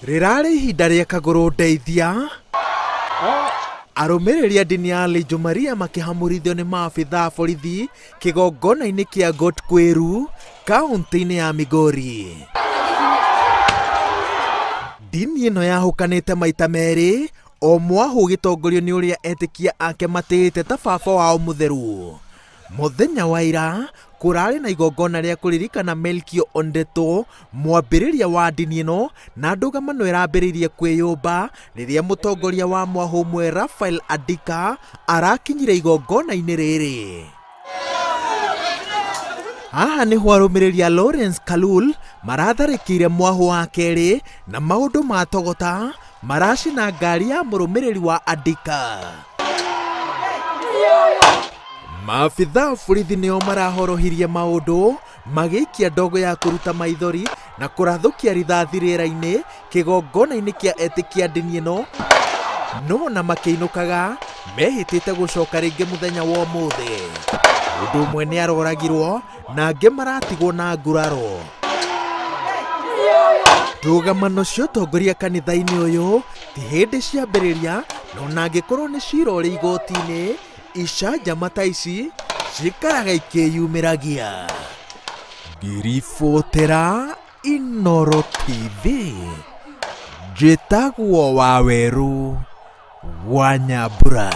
Rĩrarĩ ihinda rĩa kagũrũ ndeithia. Arũmĩrĩri a ndini ya Legio Maria makĩhamũrithio nĩ maabithaa a borithi kĩgongona-inĩ kĩa Got Kweru kaũntĩ-inĩ ya Migori. Ndini ĩno yahũkanĩte maita merĩ o mwahũ ũgĩtongorio nĩ ũrĩa etĩkia ake matĩĩte ta baba wao mũtheru. Mũthenya wa ira kũrarĩ na igongona rĩa kũririkana Melkio Ondeto mwambĩrĩria wa ndini ĩno na ndũgamano ĩrambĩrĩirie kwĩyũmba rĩrĩa mũtongoria wa mwahũ ũmwe Rafael Adika arakinyire igongona-inĩ rĩrĩ. Haha nĩho arũmĩrĩri a Lawrence Kalul maratharĩkĩire mwahũ wa kerĩ na maũndũ matogota maracina ngari ya mũrũmĩrĩri wa Adika. Maabithaa a borithi nĩo marahorohirie maũndũ magĩikia ndogo ya kũruta maithori na kũrathũkia rithathi rĩera-inĩ kĩgongona-inĩ kĩa etĩkia ndini ĩno no na makĩinũkaga mehĩtĩte gũcoka rĩngĩ mũthenya wa ũmũthĩ. Mũndũ ũmwe nĩ aroragirwo na angĩ maratigwo na nguraro. Ndũgamano cia ũtongoria kanitha-inĩ ũyũ ti hĩndĩ ciambĩrĩria no na angĩkorwo nĩ cira ũrĩ igoti-inĩ icanjama ta ici cikaraga ikĩyumĩragia. Ngĩribotera Inooro TV njĩtagwo Wawerũ wa Nyambura.